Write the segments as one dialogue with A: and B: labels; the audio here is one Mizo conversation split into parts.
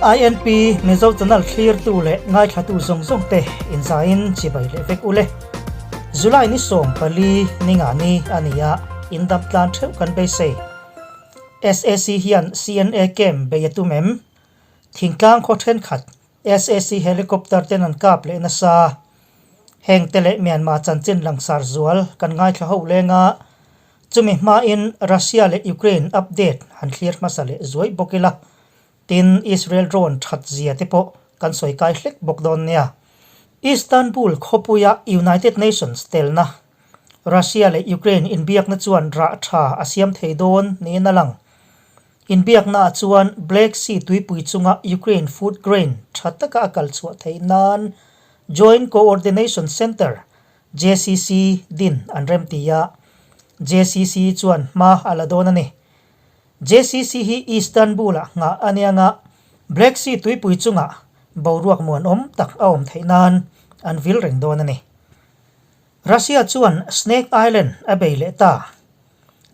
A: INP Mizo Channel thlirtu leh ngaithlatu zawng zawng te inzaiin chibai leh vek ule. July ni 14 ninga ni a ni a, indam tlan theuh kan beisei. SAC hian CNA camp bei a tum em? Thingtlang khaw thenkhat SAC helicopter ten an kap leh nasa. Heng te leh Myanmar chanchin langsar zual kan ngaithla ho leng a, chumi hmain Russia leh Ukraine update han thlir hmasa leh zuai bawk ila, tin Israel drone that zia te pawh kan sawi kai hlek bawk dawn nia. Istanbul khawpuia United Nations telna Russia leh Ukraine inbiakna chuan rah tha a siam thei dawn niin a lang. Inbiaknaah chuan Black Sea tuipui chunga Ukraine food grain tha taka a kal chhuah theih nan Joint Coordination Centre, JCC, din an remti a, JCC chuan hma a la dawn a ni. JCC hi Istanbul-ah nghah a nia nga, Black Sea tuipui chunga boruak muanawm tak a awm theih nan an vil reng dawn a ni. Russia chuan Snake Island a bei leh ta.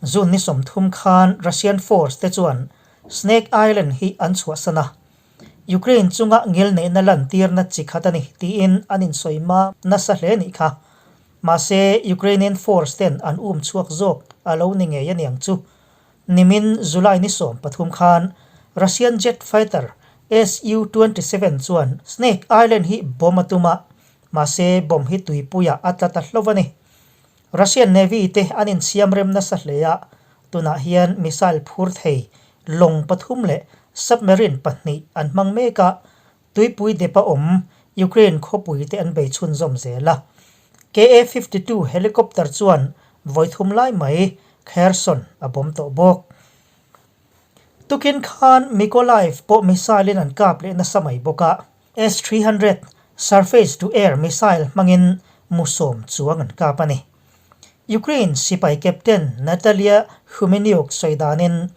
A: June ni 30 khan Russian force te chuan Snake Island hi an chhuahsan a, Ukraine chunga ngilneihna lantirna chi khat a ni tiin an insawi ma nasa hle nih kha. Mahse, Ukrainian force ten an um chhuak zawk a lo ni ngei aniang chu. Nimin July ni 13 khan Russian jet fighter Su-27 chuan Snake Island hi bomb a tum a, Mahse, bomb hi tuipuiah a tla ta hlauh a ni. Russian Navy te an insiam rem nasa hle a, tunah hian missile phur thei lawng pathum leh submarine pahnih an hmang mek a, tuipui depa awm Ukraine khawpui te an bei chhunzawm zel a. Ka-52 helicopter chuan vawi thum lai mai Kherson a bomb tawh bawk. Tukin khan Mykolaiv pawh missile in an kap leh nasa mai bawk a. S-300 surface-to-air missile hmangin mu sawm chuang an kap a ni. Ukraine sipai captain Natalia Humeniuk sawi danin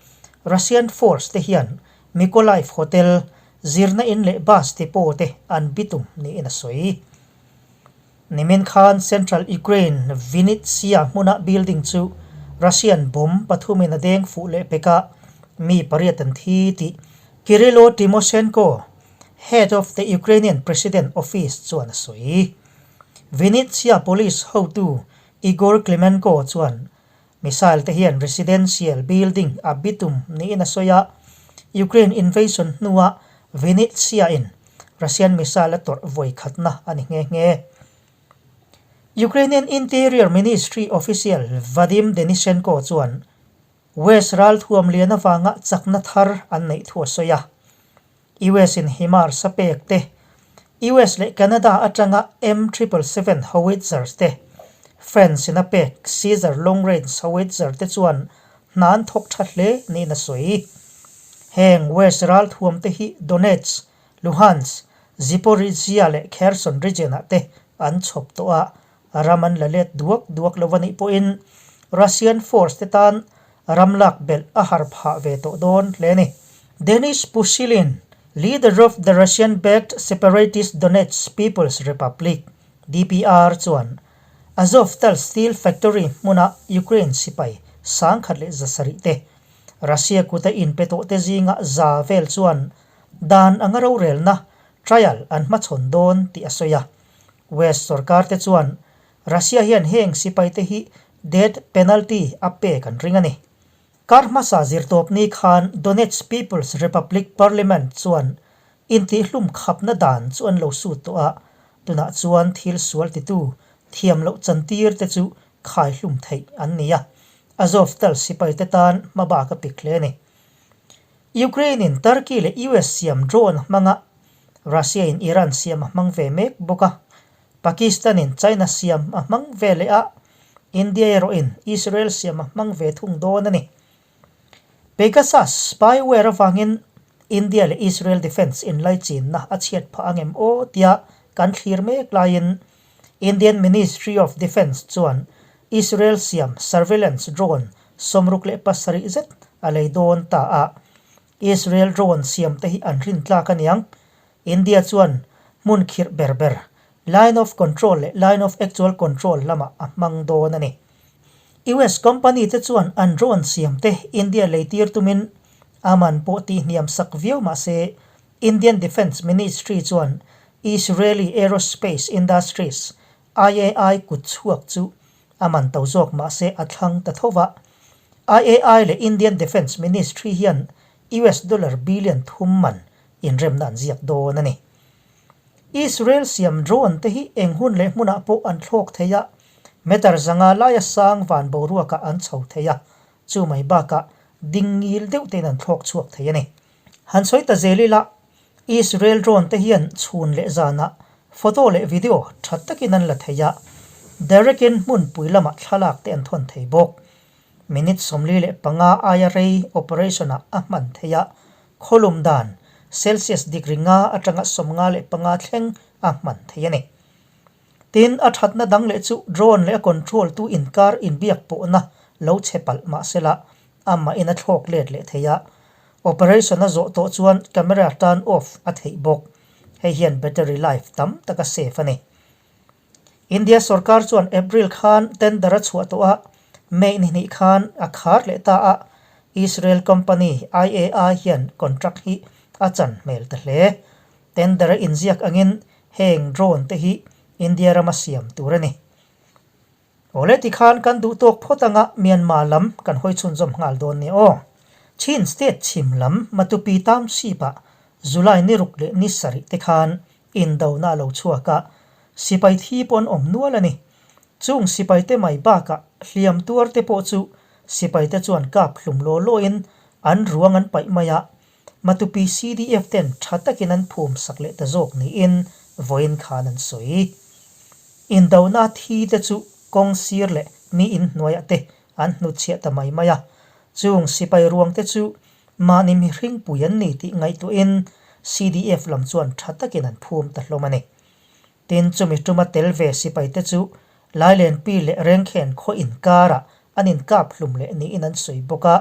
A: Russian force te hian Mykolaiv hotel, zirna in leh bus depot te an bitum niin a sawi. Nimin khan central Ukraine Vinnytsia hmuna building chu Russian bomb pathumin a deng fuh leh pek a, mi pariat an thi tih Kyrylo Tymoshenko, Head of the Ukrainian President Office chuan a sawi. Vinnytsia police hotu Igor Klimenko chuan missile te hian residential building a bitum niin a sawi a, Ukraine invasion hnua Vinnytsia in Russian missile a tawrh vawi khatna a ni nghe nghe. Ukrainian Interior Ministry official Vadim Denisenko chuan West ralthuam lian avanga chakna thar an neih thu a sawi a. US in HIMARS a pek te, US leh Canada atanga M triple seven howitzers te, France in a pek Caesar long range howitzer te chuan hna an thawk tha hle niin a sawi. Heng West ralthuam te hi Donetsk, Luhansk, Zaporizhzhia leh Kherson region ah te an chhawp tawh a, ram an la let duak duak lo a nih pawhin Russian force te tan ram lak belh a har phah ve tawh dawn hle a ni. Denis Pushilin, leader of the Russian-backed separatist Donetsk People's Republic, DPR, chuan Azovstal steel factory hmuna Ukraine sipai 1700 te Russia kuta inpe tawh te zinga za vel chuan dan anga rorelna trial an hmachhawn dawn tih a sawi a. West sorkar te chuan Russia hian heng sipai te hi death penalty a pek an ring a ni. Kar hmasa zirtawpni khan Donetsk People's Republic Parliament chuan intihhlum khapna dan chu an lo sut tawh a, tunah chuan thil sual titu thiam loh chantir te chu khaihlum theih an ni a, Azovstal sipai te tan hmabak a pik hle a ni. Ukraine in Turkey leh US siam drone hmanga Russia in Iran siam a hmang ve mek bawk a, Pakistan in China siam a hmang ve leh a, India erawh in Israel siam a hmang ve thung dawn a ni. Pegasus spyware avangin India leh Israel defence inlaichinna a chhiat phah angem aw tia kan thlir mek laiin Indian Ministry of Defence chuan Israel siam surveillance drone 67 zet a lei dawn ta a, Israel drone siam te hi an rin tlak aniang. India chuan hmun khirh ber ber, line of control leh line of actual control lamah a hmang dawn a ni. US company te chuan an drone siam te India leitir tumin a man pawh tihhniam sak viau mahse Indian Defence Ministry chuan Israeli Aerospace Industries, IAI, kutchhuak chu a man to zawk mahse a thlang ta tho va. IAI leh Indian Defence Ministry hian US dollar billion thum man inremna an ziak dawn a ni. Israel siam drone te hi eng hun leh hmunah pawh an thlawk thei a, meter 500 laia sang van boruakah an chho thei a, chu mai bakah ding ngil deuh tein an thlawk chhuak thei a ni. Han sawi ta zel ila, Israel drone te hian chhun leh zanah photo leh video tha takin an la thei a, direct in hmunpui lamah thlalak te an thawn thei bawk. Minute 45 aia rei operation ah a hman thei a, khawlum dan Celsius degree nga atanga 55 thleng a hman thei a ni. Tin, a thatna dang leh chu drone leh a control tu inkar inbiak pawhna lo che palh mahsela amahin a thlawk let leh thei a, operation a zawh tawh chuan camera turn off a theih bawk. Hei hian battery life tam tak a save a ni. India sorkar chuan April khan tender a chhuah tawh a, May ni hnih khan a khar leh ta a, Israel company IAI hian contract hi a chan hmel ta hle. Tender a inziak angin heng drone te hi India rama siam tur a ni. Awle tikhan kan duh tawk phawt anga Myanmar lam kan hawi chhunzawm nghal dawn nia aw. Chin state chhim lam Matupi Township ah July ni ruk leh ni sarih te khan Indona a lo chhuak a, sipai thi pawh an awm nual a ni. Chung sipaite mai bakah hliam tuarte pawh chu sipaite chuan kap hlum law lawin an ruang an paih mai a, Matupi CDF ten tha takin an phum sak leh ta zawk niin vawiin khan an sawi. Indona thi te chu kawng sir leh mi inhnuaiah te an hnutchhiah ta mai mai a, chung sipai ruang te chu Mahni mihring pui an ni tih ngaihtuahin CDF lam chuan tha takin an phum ta hlawm a ni. Tin, chumi tuma tel ve sipaite chu Lailenpi leh Rengkhen khaw inkarah an inkap hlum leh niin an sawi bawk a,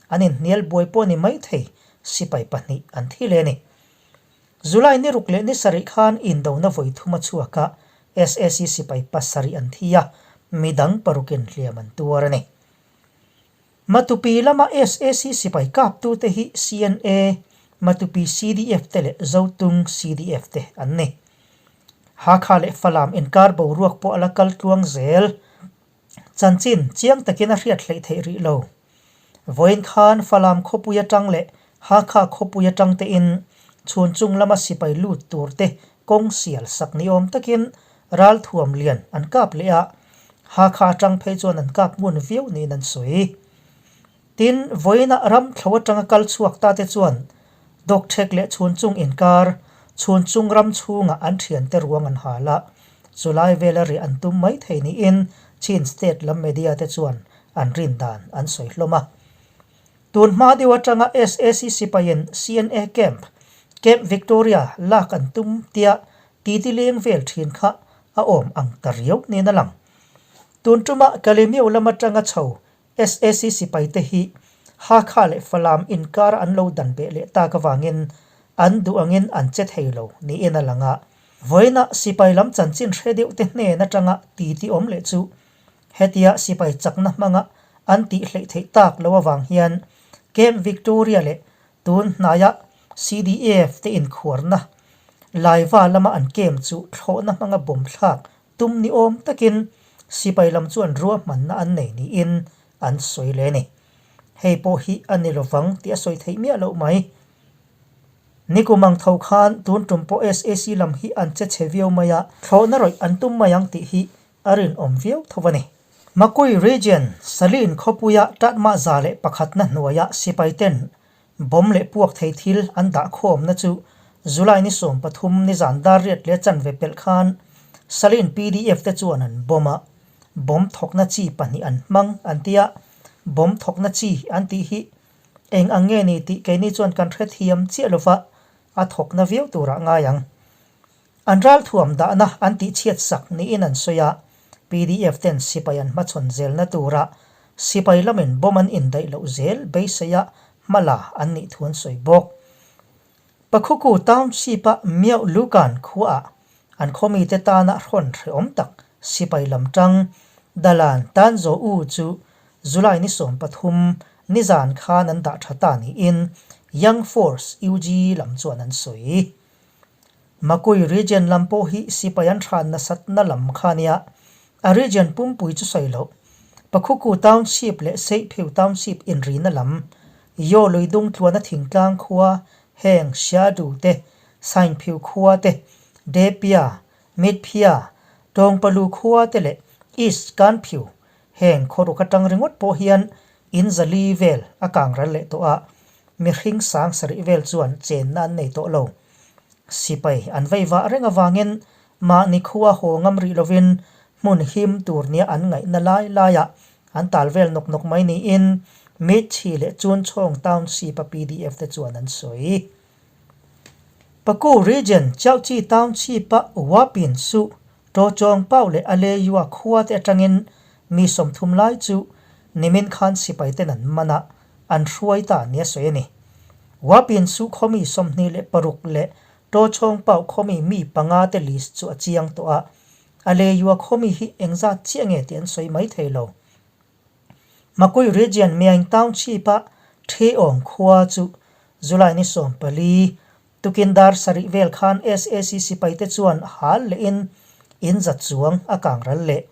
A: an inhnial buai pawh ni maithei sipai pahnih an thi leh a ni. July ni ruk leh ni sarih khan indona vawi thum a chhuak a, sac sipai pasarih an thi a, midang parukin hliam an tuar a ni. Matupi lama sac sipai kaptute hi CNA, Matupi CDF te leh Zotung CDF te an ni. Hakha leh Falam inkar boruak pawh a la kal tluang zel. Chanchin chiang takin a hriat hleih theih rih lo. Vawiin khan Falam khawpui atang leh Hakha khawpui atang tein chhun chung lama sipai lut tur te kawng sial sak ni awm takin ralthuam lian an kap leh a, Hakha atang phei chuan an kap ngun viau niin an sawi. Tin, vawiinah ram thlo atanga kal chhuak ta te chuan Dawkthek leh chhun chung inkar, chhun chung ram chhungah an thiante ruang an hal a, chulai vela riah an tum mai thei niin Chin State lam media te chuan an rin dan an sawi hlawm a. Tun hma deuh atanga sac sipaiin CNA Camp, Camp Victoria lak an tum tia titi leng vel thin kha a awm ang ta riau niin a lang. Tun tuma Kalemyo lam atanga chho sac sipaite hi Hakha leh Falam inkara an lo dan beh leh tak avangin an duh angin an che thei lo niin a lang a. Vawiinah sipai lam chanchin hre deuh te hnen atanga titi awm leh chu Hetia sipai chakna hmanga an tih hleih theih tak lo avang hian Camp Victoria leh tun hnaia CDF te inkhuarna Laiva lama an camp chu thlawhna hmanga bawm thlak tum ni awm takin sipai lam chuan ruahmanna an nei niin an sawi leh a ni. Hei pawh hi a ni lovang tih a sawi theih miah loh mai. Nikum ang tho khan tun tum pawh sac lam hi an che chhe viau mai a, thlawhna rawih an tum mai ang tih hi a rinawm viau tho a ni. Makui Region, Salin khawpuia Tatmah 101na hnuaia sipaiten bomb leh puak thei thil an dah khawmna chu July ni 13 nizan dar riat leh chanve pelh khan Salin PDF te chuan an bomb a, bomb thawkna chi pahnih an hmang an ti a, bomb thawkna chi an tih hi eng ang nge ni tih keini chuan kan hrethiam chiah lova a thawkna viau turah ngai ang. An ralthuam dahna an tihchhiat sak niin an sawi a, pdf ten sipai an hmachhawn zelna tura sipai lamin bomb an indaih loh zel beiseia hmala an nih thu an sawi bawk. Pakhuku Township-a Miao Lukan khuaah an khawmite tana hrawn hrehawm tak sipai lam tang Dalan Tanzaw U chu July ni 13 nizan khan an dah tha ta niin. Young Force, UG, lam chuan an sawi. Makui region lam pawh hi sipai an hran nasatna lam kha nia, a region pumpui chu sawi loh. Pakhuku Township leh Seihpheu Township inrina lam, Yaw Luidung tluana thingtlang khua heng Siadu te, Sainphiu khua te, Depia, Mitphia, Tawngpalu khua te leh East Kanphiu heng khawruk atang ringawt pawh hian in zali vel a kang ral leh tawh a, Mihring sang sarih vel chuan chenna an nei tawh lo. Sipai an vei vah reng avangin mahni khua haw ngam rih lovin hmun him tur nia an ngaihna lai laiah an tal vel nawk nawk mai niin Mitchhi leh Chunchhawng Township-a pdf te chuan an sawi. Paku Region Chauchi Township-a Wapin Su, Tawchawng Pau leh Aleyua khua te atangin mi 30 lai chu nimin khan sipai ten an man a, an hruai ta nia sawi a ni. Wapin Su khawmi 26 leh Tawchawng Pau khawmi mi panga te list chu a chiang tawh a, Aleyua khawmi hi engzat chiah nge tih an sawi mai thei lo. Makui Region Myaing Township-a Theawng khua chu July ni 14, tukin dar sarih vel khan sac sipaite chuan hal lehin in za chuang a kang ral leh.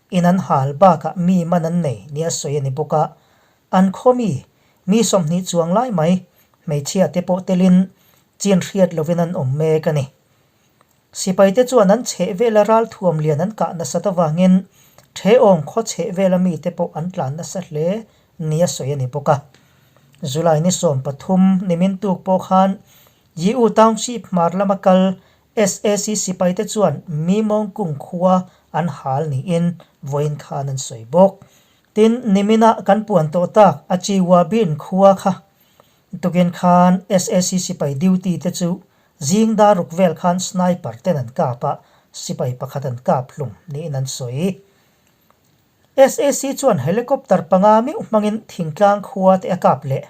A: In an hal bakah mi man an nei nia sawi a ni bawk a, an khaw mi, mi 20 chuang lai mai hmeichhia te pawh telin chin hriat lovin an awm mek a ni. Sipaite chuan an chheh vela ralthuam lian an kah nasat avangin Theawng khaw chheh vela mite pawh an tlan nasa hle nia sawi a ni bawk a. July ni 13 nimin tuk pawh khan Yiu Township hmar lama kal sac sipaite chuan Mimawngkung khua an hal niin vawiin khan an sawi bawk. Tin, nimina kan puan tawh tak Achiwabin khua kha Tukin khan sac sipai duty te chu zing dar ruk vel khan sniper ten an kap a, sipai pakhat an kap hlum niin an sawi. Sac chuan helicopter panga meuh hmangin thingtlang khua te a kap leh.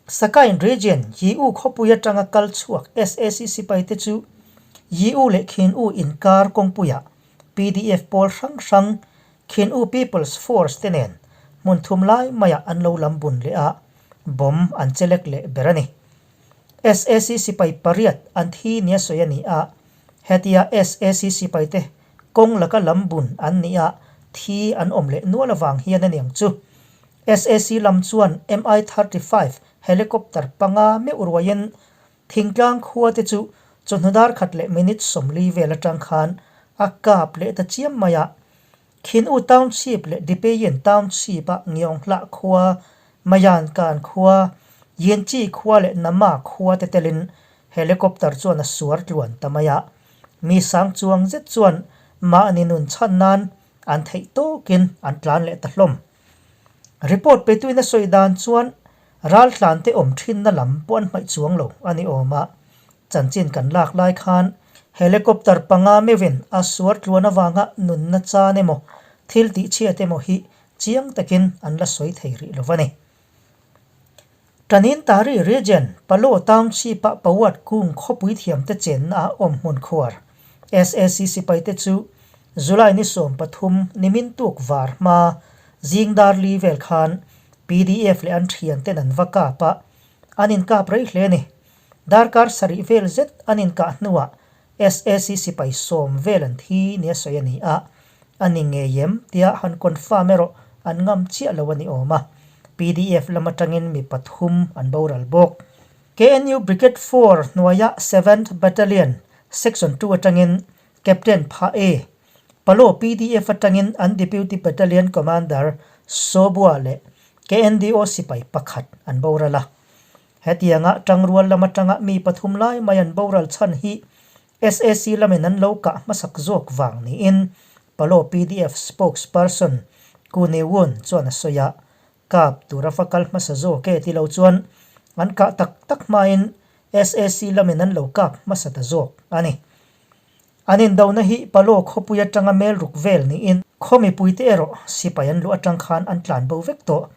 A: Sakain region Yiu khawpui atanga kal chhuak sac sipai te chu Yiu leh Khin-U inkar kawngpuiah pdf pawl hrang hrang Khin-U People's Force te nen hmun thum lai maiah an lo lam bun leh a, bomb an chelek leh ber a ni. Sac sipai pariat an thi nia sawi a ni a, hetia sac sipaite kawng laka lam bun an nih a, thi an awm leh nual avang hian a niang chu. Sac lam chuan Mi-35 helicopter panga meuh ruaiin thingtlang khua te chu chawhnu dar khat leh minute 40 vel atang khan a kap leh ta chiam mai a. Khin-U Township leh Dipeyin Township-a Ngiawnghlah khua, Mayankan khua, Yinchi khua leh Nama khua te telin helicopter chuan a suar tluan ta mai a. Mi sang chuang zet chuan mahni nun chhan nan an theih tawkin an tlan leh ta hlawm. Report petuin a sawi dan chuan raltlan te awm thinna lam pawh an hmaih chuang lo a ni awm a. Chanchin kan lak lai khan helicopter panga meuhin a suar tluan avanga nunna chan emaw thil tih chhiat emaw hi chiang takin an la sawi thei rih lo a ni. Tanin Tari Region, Palo Township-a Pawat kung khawpui thiamte chenna a awm hmun khuar. Sac sipaite chu July ni 13 nimin tuk var hma zing dar li vel khan pdf leh an thianten an va kap a, an inkap rei hle a ni. Darkar sarih vel zet an inkah hnuah sac sipai 10 vel an thi nia sawi a ni a, a ni ngei em tia han confirm erawh an ngam chiah lo a ni awm a, pdf lam atangin mi pathum an boral bawk. KNU Brigade 4 hnuaia Seventh Battalion Section 2 atangin Captain Pha E, Palo pdf atangin an Deputy Battalion Commander Sobua leh KNDO sipai pakhat an boral a. Hetianga tangrual lam atanga mi pathum lai mai an boral chhan hi sac lamin an lo kah hmasak zawk vang niin Palo pdf spokesperson Ku Ne Wun chuan a sawi a, kap tura va kal hmasa zawk e ti lo chuan an kah tak tak hmain sac lamin an lo kap hmasa ta zawk a ni. An indona hi Palo khawpui atanga mel ruk vel niin khaw mipuite erawh sipai an luh atang khan an tlan bo vek tawh.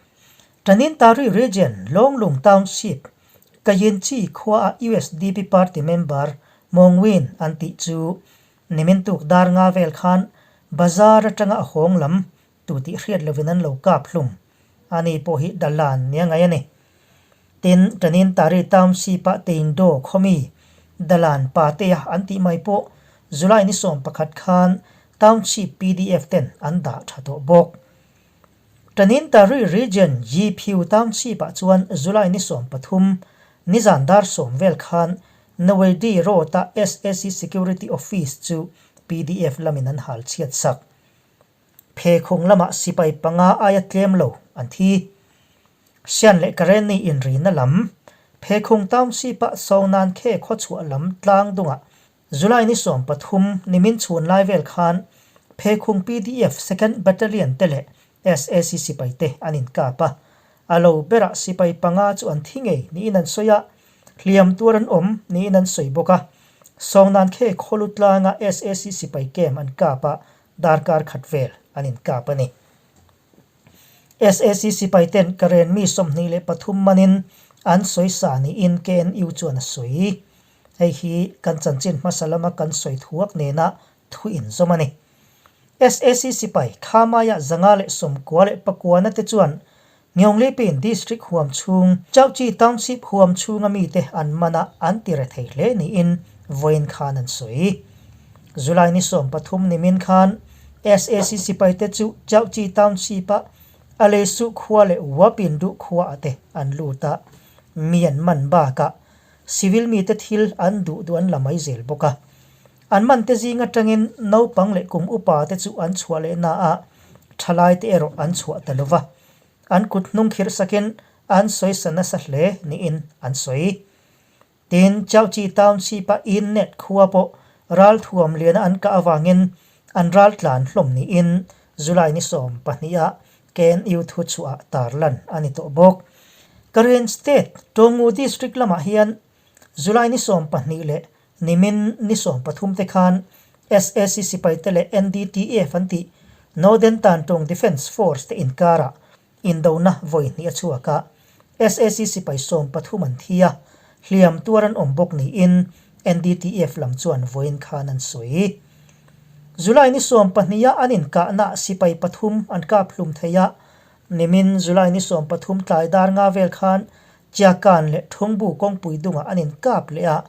A: Tanintari Region, Lawnglung Township, Kayinchi khuaah usdp party member Mawngwin an tih chu nimin tuk dar nga vel khan bazar atanga a hawng lam tu tih hriat lovin an lo kap hlum. Ani pawh hi Dalan nia ngaih a ni. Tin, Tanintari Township-a Teindo khawmi Dalan Patea an tih mai pawh July ni 11 khan Township pdf ten an dah tha tawh bawk. Tanintari Region Yiphiu Township-ah chuan July ni 13 nizan dar sawm vel khan Nawedi Road-a sac Security Office chu pdf lamin an hal chhiat sak. Phekhung lamah sipai panga aia tlem lo an thi. Sian leh Karenni inrina lam, Phekhung Township-ah Sawngnan Khe khawchhuah lam tlang dungah July ni 13 nimin chhun lai vel khan Phekhung pdf Second Battalion te leh sac sipai te an inkap a, a lo berah sipai panga chu an thi ngei niin an sawi a, hliam tuar an awm niin an sawi bawk a. Sawngnan Khe khawlu tlanga sac sipai camp an kap a, darkar khat vel an inkap a ni. Sac sipai ten Karen mi 23 manin an sawi sa niin KNU chuan a sawi. Hei hi kan chanchin hmasa lama kan sawi thuak nena thu inzawm a ni. Sac sipai Khamaiah 599 te chuan Ngeonglipin District huam chhung, Chauchi Township huam chhunga mite an man a, an ti re thei hle niin vawiin khan an sawi. July ni 13 nimin khan sac sipaite chu Chauchi Township-a Alesu khua leh Wapindu khuaah te an lut a, mi an man bakah civil mite thil an duh duh an la mai zel bawk a. An man te zing atangin naupang leh kum upa te chu an chhuah leh na a, thalai te erawh an chhuah ta lo va. An kut hnung khirh sakin an sawi sa nasa hle niin an sawi. Tin, Chauchi Township-a Innet khua pawh ralthuam liana an kah avangin an ral tlan hlawm niin July ni 12 ah KNU thuchhuah tarlan a ni tawh bawk. Karen State, Tawngu District lamah hian July ni 12 leh Nimin ni 13 te khan sac sipaite leh NDTF an tih Northern Tantung Defence Force te inkarah indona vawi hnih a chhuak a, sac sipai 13 an thi a, hliam tuar an awm bawk niin NDTF lam chuan vawiin khan an sawi. July ni 12 a an inkahnaah sipai pathum an kap hlum thei a, nimin July ni 13 tlai dar nga vel khan Chiakan leh Thungbu kawngpui dungah an inkap leh a,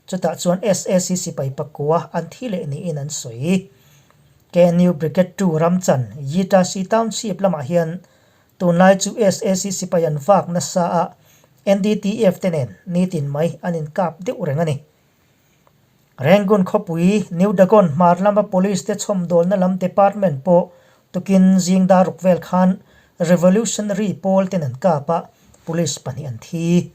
A: Chutah chuan sac sipai pakua an thi leh niin an sawi. KNU Brigade Two Ramchan, Yitasi Township lamah hian tunlai chu sac sipai an vak nasa a, NDTF te nen nitin mai an inkap deuh reng a ni. Rangoon khawpui, New Dagon hmar lama Police te chhawmdawlna lam department pawh tukin zing daruk vel khan Revolutionary pawl ten an kap a, Police pahnih an thi.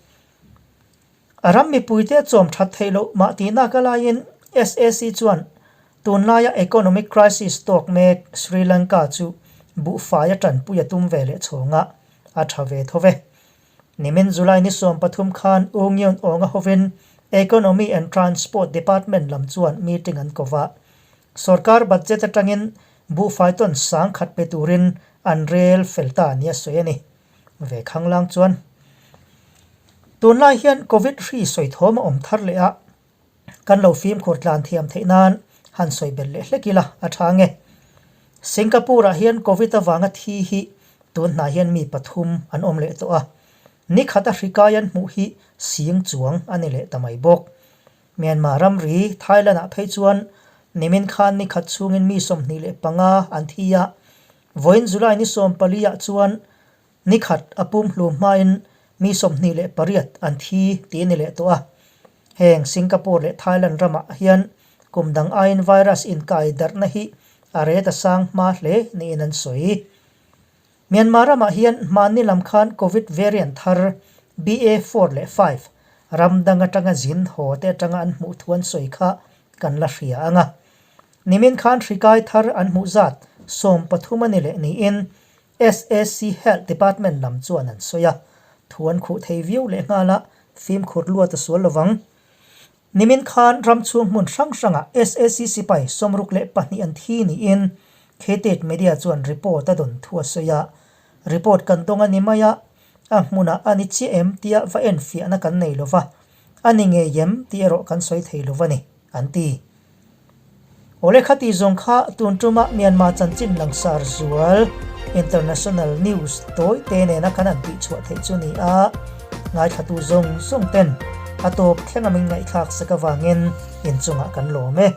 A: A ram mipuite a chawm that theih loh mah tihnak a laiin sac chuan tunlaia economic crisis tawk mek Sri Lanka chu buhfai a tanpui a tum ve leh chhawng a, a tha ve tho ve. Nimin July ni 13 khan U Ngion Awnga hovin Economy and Transport Department lam chuan meeting an ko va. Sorkar budget atangin buhfai tawn sang khat pe turin an rel fel ta nia sawi a ni. Ve khanglang chuan tunlai hian Covid hri sawi thawm a awm thar leh a, kan lo fimkhur tlan thiam theih nan han sawi belh leh hlek ila a tha nge. Singapore ah hian Covid avanga thi hi tun hnai hian mi pathum an awm leh tawh a, nikhat a hri kai an hmuh hi sing chuang a ni leh ta mai bawk. Myanmar ramri Thailand ah phei chuan nimin khan nikhat chhungin mi 25 an thi a, Vawiin July ni 14 ah chuan nikhat a pumhlum hmain mi 28 an thi tih a ni leh tawh a. Heng Singapore leh Thailand ramah hian kum dang aiin virus inkai darhna hi a ret a sang hma hle niin an sawi. Myanmar ramah hian hmanni lam khan Covid variant thar BA4 leh 5 ram dang atanga zin haw te atanga an hmuh thu an sawi kha kan la hria ang a. Nimin khan hri kai thar an hmuh zat 13 a ni leh niin sac Health Department lam chuan an sawi a, thu an khuh thei viau leh nghal a, fimkhur luat a sual lovang. Nimin khan ram chhung hmun hrang hrangah sac sipai 62 an thi niin Khetet Media chuan report a dawn thu a sawi a, report kan dawng a ni mai a, a hmunah a ni chiah em tia va enfiahna kan nei lova, a ni ngei em tih erawh kan sawi thei lova ni, an ti. Awle khati zawng kha tun tuma Myanmar chanchin langsar zual International News tawi te nena kan han tihchhuah theih chu ni a. Ngaithlatu zawng zawng ten a tawp thleng a min ngaihthlak sak avangin inchungah kan lawm e.